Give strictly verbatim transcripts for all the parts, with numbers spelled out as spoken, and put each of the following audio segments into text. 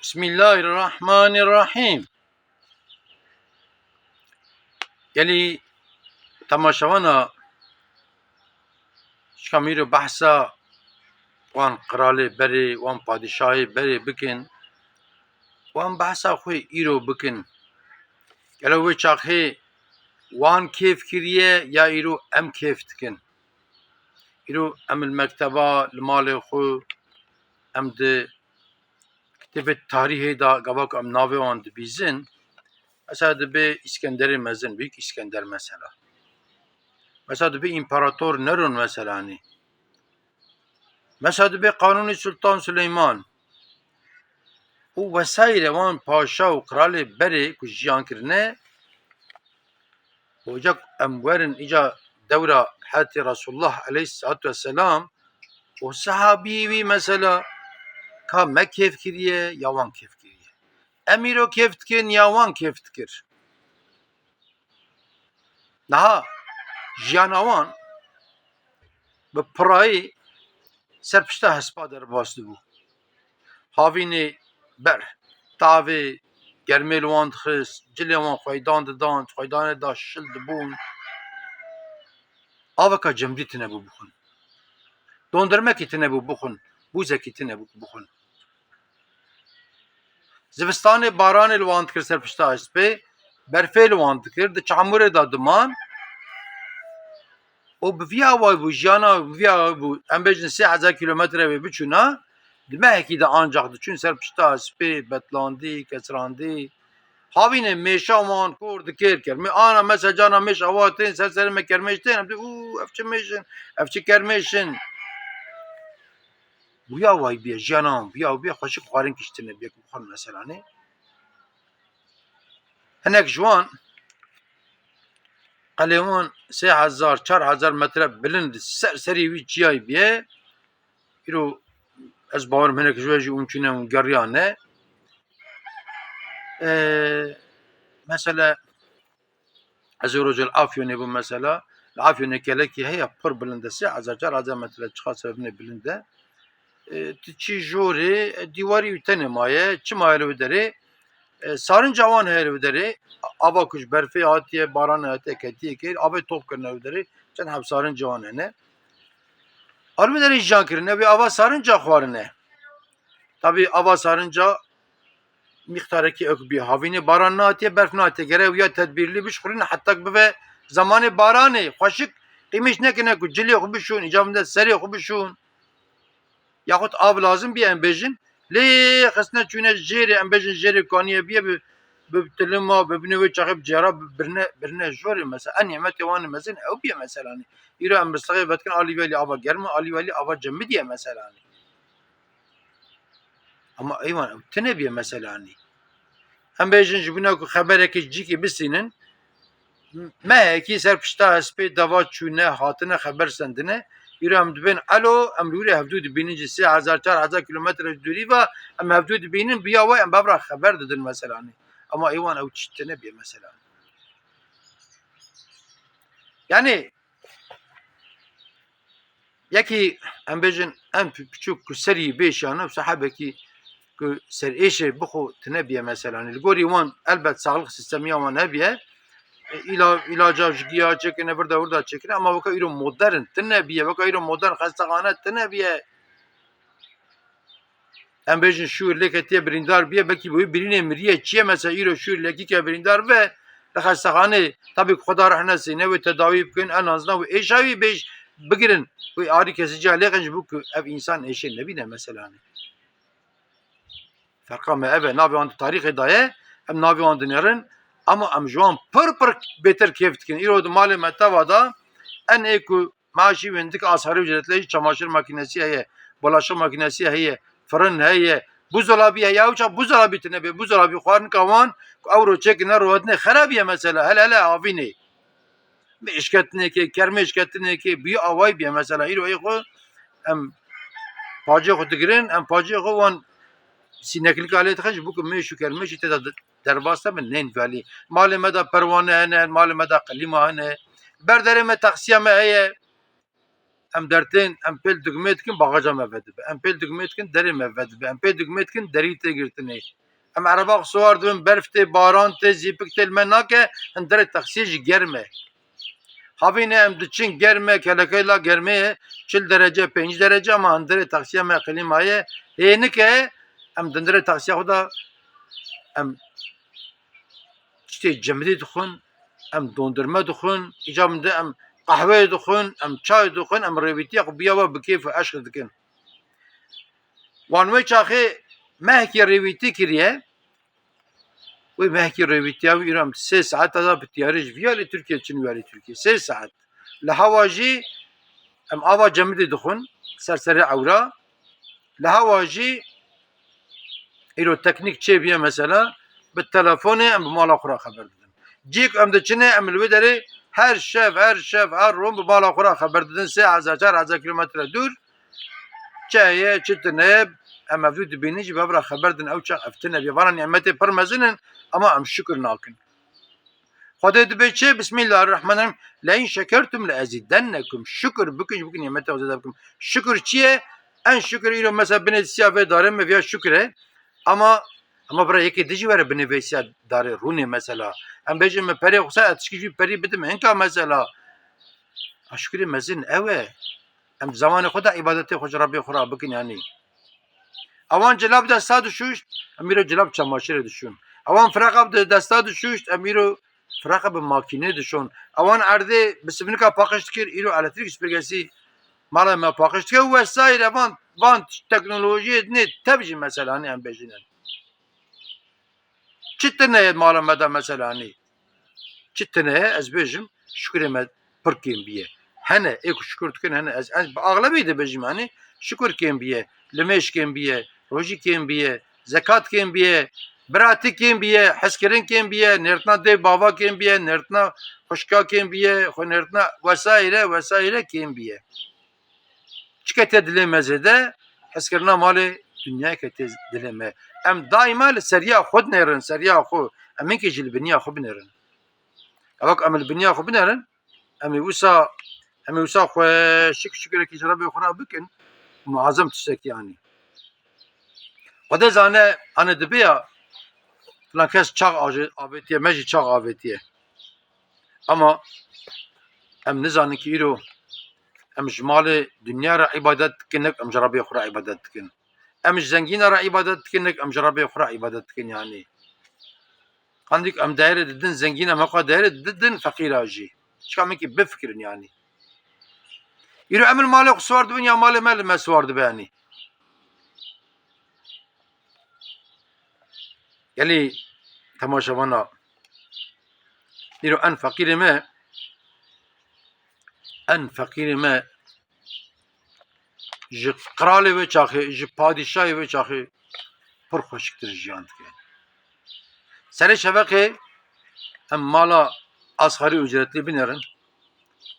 Bismillahirrahmanirrahîm. Gelî temaşevana, şika mîro behsa wan qiralê berê, wan padîşahê berê bikin, wan behsa xwe îro bikin. Gelo wê çaxê wan kêf kiriye ya îro em kêf dikin? Îro em li mekteba, li malê xwe, em di kitêbê tarîhê de gava ku em navê wan dibîzin, mesela dibe Îskenderê Mezin, Büyük İskender mesela. Mesela dibe Împarator Neron mesela, anî. Mesela dibe Kanûnê Sultan Süleyman. Û wesaîre wan paşa û qiralê berê ku jiyan kirine, Ocak em werin îca dewra heyatê Resulullah aleyhissalatu vesselam û sehabî wî mesela ka me kêf kiriye ya wan kêf kiriye? Em îro kêf dikin ya wan kêf dikir? Niha jiyana wan bi pirayî ser pişta hespa derbas dibû. Havînê ber, tavê germê li wan dixist, cilê wan xweydan didan, xweydanê da şil dibûn. Aveka cemdî tine bû bixwin. Dondirmekî tine bû bixwin. Bûzekî tine bû bixwin. Zivistanê baranê li wan dikir ser pişta hespê, berfê li wan dikir, di çamurê de diman. Û bi vî awayî bû jiyana, bi vî awayî bû, em bêjin sê hezar kîlometre wê biçûna, di mehekî de ancax diçûn ser pişta hespê, betlandî, kesrandî. Havînê mêşa wan kor dikir, kermê ana mesela cana mêş awa tên, ser serê me kermêş tên, em dê, û, ev çi mêş in, ev çi kermêş in. Wî awayî bîye, jiyana wan wî awayî bîye, xweşik xwarin kiştine bîye ku bixwin meselanê. Hinek ji wan qelê wan sê hezar, çar hezar metre bilind ser serî wî çiyayî bîye. Îro ez bawerim hinek ji we jî hûn çûne hûn geriyane. Ee, mesela ez ê roja li Afyonê bûm mesela. Li Afyonê kelekî heye pir bilind e, sê hezar, çar hezar metre çiqa sebebine bilind e. E, tu çî jorê, e, dîwarî wî tenê maye, çi maye li wê derê? E, sarinca wan heye li wê derê. Ava ku ji berfê hatiye, baranê hatiye, ketiye kê, avê top kirine wê derê. Çend heb sarinca wan hene. Li wê derê jiyan kirine, wê ava sarinca xwarine. Tabî ava sarinca mîqdarekî ew bî. Havînê baran natiye, berf natiye. Gere wîya tedbîrlî bişuxulîne heta ku bibe zemanê baranê. Xweşik qîmêş nekine ku cilê xwe bişûn, îca min de serê xwe bişûn. Yaxud av lazim bî em bêjin. Lê xistine çûne jêrê, em bêjin jêrê kaniyê bîye bi, bi tilima, bi binê wê çaxê bi cêra bi-, birine, birine jorê mesela. En nîmetê wan mezin ew bîye mesela. Îro em mislixê vedikin alî welî ava germ e, alî welî ava cemidî ye mesela. Ama eywan ew tine bîye mesela, anî. Em bêjin ji bûna ku xeberekê ji cîkê bistînin, mehekî ser pişta hespê deva çûne, hatine xeber sendine, îro em dibên elo, em li wir ê hevdû dibînin ji sê hezar, çar hezar kîlometre ji dûrî ve, em hevdû dibînin, bi ya wê em bi hev re xeber didin mesela, anî. Ama eywan ew çi tine bîye mesela. Yanî, Yekî, em bêjin, en pi-, piçûk ku serî bêşan e, sahebekî ku ser êşê bixwe tune bîye mesela. Li gorî wan elbet saxlix sîstemiya wan hebiye. E, îla-, îlaca ji giya çêkirine, vir de wir de çêkirine, ama weke îro modern tune bîye, weke îro modern xestexane tune bîye. Em bêjin şûr lê ketiye birîndar bûye, belkî bi wî birînê miriye çi ye, mesela îro şûr lekî ke birîndar be, li xestexanê, tabî ku Xweda rehne sîne wê tedawî bikin, en azından wê êşa wî bêj bigirin, wê arî kesîciya lêqin ji bo ku ev însan êşê nebîne mesela. Ferqa me ev e, navê wan di tarîxê de ye, em navê wan dinêrin, ama em ji wan pir pir bêtir kêf dikin. Îro di malê me teva de, en ê ku Maaşî wê hindik asgari ücretle jî çamaşır makinesi heye, bulaşık makinesi heye, fırın heye, buzdolabî heye. Ew çax buzdolabî tune bê, buzdolabî xwarinika wan ku ew roçek ne rohatine xerabî ye mesela. Hele hele avînê. Mêşketinekê, kermêşketinekê, bî awayî bîye mesela. Îro ê xwe em pacê xwe digirin, em pacê xwe wan sîneklika lê dixin ji bo ku mêş û kermêşî tê de derbas nebin, nên velî. Malê me de perwane hene, malê me de klîma hene. Ber derê me taksiya me heye. Em dertên, em pêl dugmê dikin, bagaja me vedibe. Em pêl dugmê dikin, derê me vedibe. Em pêl dugmê dikin, derî tê girtinê. Em ereba xwe siwar dibin, berf tê, baran tê, zîpik tê, li me nake, hundirê taksiyê jî germ e. Havîne em diçin germ e, kelekê la germê ye, çil derece, pêncî derece, ama hundirê taksiya me klîma ye. Hênik e, em di hundirê taksiya xwe de em tiştê cemidî dixwin, em dondurme dixwin, îca min de em qehweyê dixwin, em çayê dixwin, em rêwîtiya xwe bi ya we bi kêf û eşq dikin. Wan wê çaxê mehekî rêwîtî kiriye. Wê mehekî rêwîtiya wî îro em sê saet da bi tiyarî ji vî yarê Tirkiye çin wî yarê Tirkiye. Sê saet. Li hewa jî em ava cemidê dixwin, ser serê ewra. Li hewa jî îro teknîk çêbûye mesela, bi telefonê em bi mala xwe re xeber didin. Cîk em diçine, em li wê derê her şev, her şev, her rûn bi mala xwe re xeber didin, sê hezar, çar hezar kilometre dûr. Çi heye, çi tune, em ev dû dibînin jî bi hev re xeber din, ew çax ev tune bîye. Vana nîmetê pir mezin in, ama em şikir nakin. Xwedê dibê çi? Bismillahirrahmanirrahim. Le in şekertum le ezîdennekum. Şikir bikin, ji bikin nîmetê xwe zêde bikim. Şikir çi ye? En şikir îro mesela binê siya vê darê me viya şikir e. Ama, ama bira yekê dijî were binê vê siya darê rûnê mesela. Em bêjin min perê xwe ser, ez tişkî jî perî bidim hinka mesela. A şikrê mezin ew e. Em zemanê xwe de îbadetê xwe ji Rebbê xwe re bikin yanî. Ewan cilab desta dişûşt, em îro cilab çamaşirê dişûn. Ewan firaqa bi desta dişûşt, em îro firaqa bi makînê dişûn. Ewan erdê bi sivinika paqij dikir, îro elektrîk süpürgesi mala me paqij dike û wesaîre van, van teknolojiyê dinê tev jî mesela hanî em bêjînin. Çi tune ye mala me de mesela hanî? Çi tune ye? Ez bêjim, şukurê me pir kêm biye. Hene, ê ku şukur dikin hene. Ez, ez bi axlebî dibêjim, hanî şukur kêm biye, limêj kêm biye, rojî kêm biye, zekat kêm biye, biratî kêm biye, hezkirin kêm biye, nêrtina dê bava kêm biye, nêrtina xwişka kêm biye, xwe nêrtina wesaîre, wesaîre kêm biye. Çi ketiye dilê me zêde? Hezkirina malê dinyayê ketiye dilê me. Em daîma li seriya xwe dinêrin, seriya xwe. Em hinkê jî li biniya xwe binêrin. Ew wek em li biniya xwe binêrin, em ê wisa, em ê wisa xwe şik-, şukurekî ji Rebbê xwe re bikin, muazem tiştekî anî. Xwedê zane, ane dibe ya, filan kes çax aje-, avêtiye, me jî çax avêtiye. Ama em nizanin ki îro em ji malê dinya re îbadet dikin, nek em ji Rebbê xwe re îbadet dikin. Em ji zengîna re îbadet dikin, nek em ji Rebbê xwe re îbadet dikin yanî. Qandik em değerê didin zengîna, me xwe değerê didin feqîra jî. Çika min ki bifikirin yanî. Îro em li malê xwe siwar dibin ya malê me li me siwar dibe yanî. Gelî temaşevana, îro en feqîrê me, en feqîrê me ji qiralê wê çaxê, ji padîşayê wê çaxê pir xweşiktir jiyan dike. Serê şeveqê em mala asgarî ücretlî binêrin.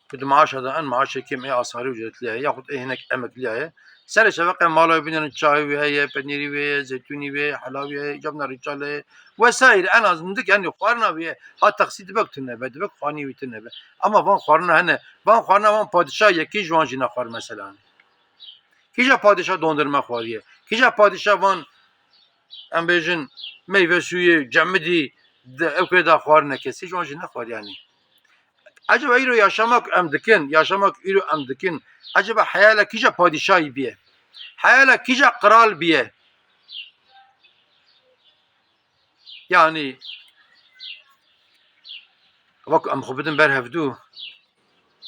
Ku di maaşa de en maaşê kêm ê asgarî ücretlî ye, yaxud ê hinek emeklî ye. Serê şeveqê mala wê binêrin, çayê wê heye, penîrî wê ye, zeytûnî wê ye, hela wê ye, camna rîçal heye, wesaîr en az mindik, yanî xwarina wê ye. Ha taksî dibe ku tune be, dibe ku xanî wî tune be. Ama van xwarina hene. Van xwarina van padîşa yekî ji wan jî nexwar mesela. Kîja padîşa dondurme xwariye? Kîja padîşa van, em bêjin, meyve suyu, cemidî, de, ew kê de xwarine kesî ji wan jî nexwar yanî. Ecaba îro yaşamak em dikin, yaşamak îro em dikin. Ecaba heyala kîja padîşayî biye? Heyala kîja qral biye? Yanî, wek em xwe bidin ber hevdû,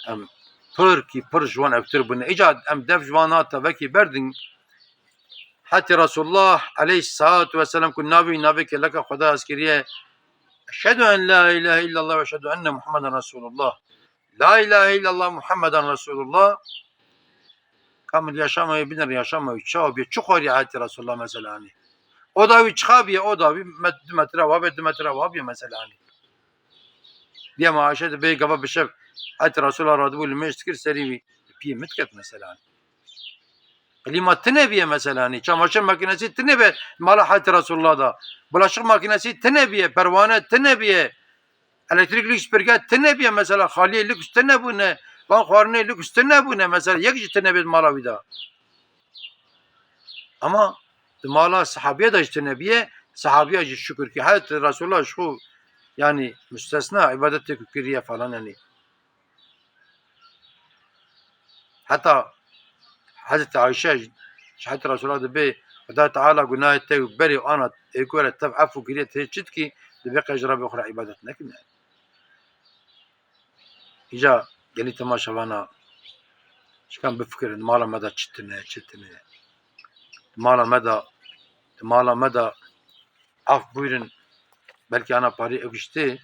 em pir kî pir ji wan ewtir bûne. Îca em dev ji wan nate vekî berdin. Hetî Resulullah aleyhissalatu vesselam ku navê, navê keleka Xweda ez kiriye, "Eşhedü en la ilahe illallah ve eşhedü enne Muhammeden Resulullah." La ilahe illallah Muhammeden Resulullah. Kamil yaşamayı bilir, yaşamayı çawa biye. Çi xwariye hetî Resulullah mesela hanî? O da wî çixa biye, o da wî met-, du metre wa be, du metre wa biye mesela hanî. Diye ma Ayşe de bê gava bi şev hetî Resulullah radibû limêj dikir serî wî piyê min diket mesela hanî. Klîma tine biye mesela hanî. Çamaşır makinesi tine be mala hetî Resulullah da. Bulaşık makinesi tine biye, perwane tine biye. Elektrîk lüks pirge tine biye mesela, xaliyê lüks tine bûne. Van xwarinê lûks tune bûne, mesela yek jî tune bê di mala wî de. Ama di mala sehabiye de jî tune biye, sehabiya jî şukir kir. Hezretî Resulullah ji xwe, yanî, müstesna, îbadetê ku kiriye falan, yanî. Heta Hezretî Ayşe ji Hezretî Resulullah dibê, Xuda Teala gunahê te û berê ana ê ku were tev efû kiriye, tê çi dikî, dibê qey ji Rabbê xwe re îbadet nekine. Îca gelî temaşevana, şikan bifikirin, di mala me de çi tune, çi tune. Di mala me de, di mala me de, af buyurun, belkî ana parî ew jî tê,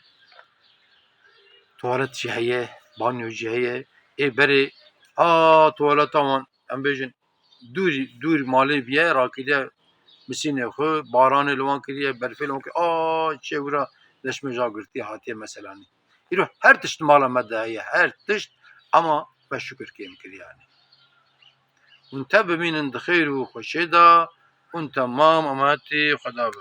tuwalet jî heye, banyo jî heye. Ê berê, a tuwaleta wan, em bêjin, dûr, dûr malê biye, rakiriye misînê xwe, baranê li wan kiriye, berfê li wan kiriye, a çê wira leşmêja girtiye hatiye meselanî. Îro her tişt mala me de heye, her tişt, ama me şukir kêm kir yanî. Hûn te bimînin di xêr û xweşê de, hûn temam emanetî Xweda bin.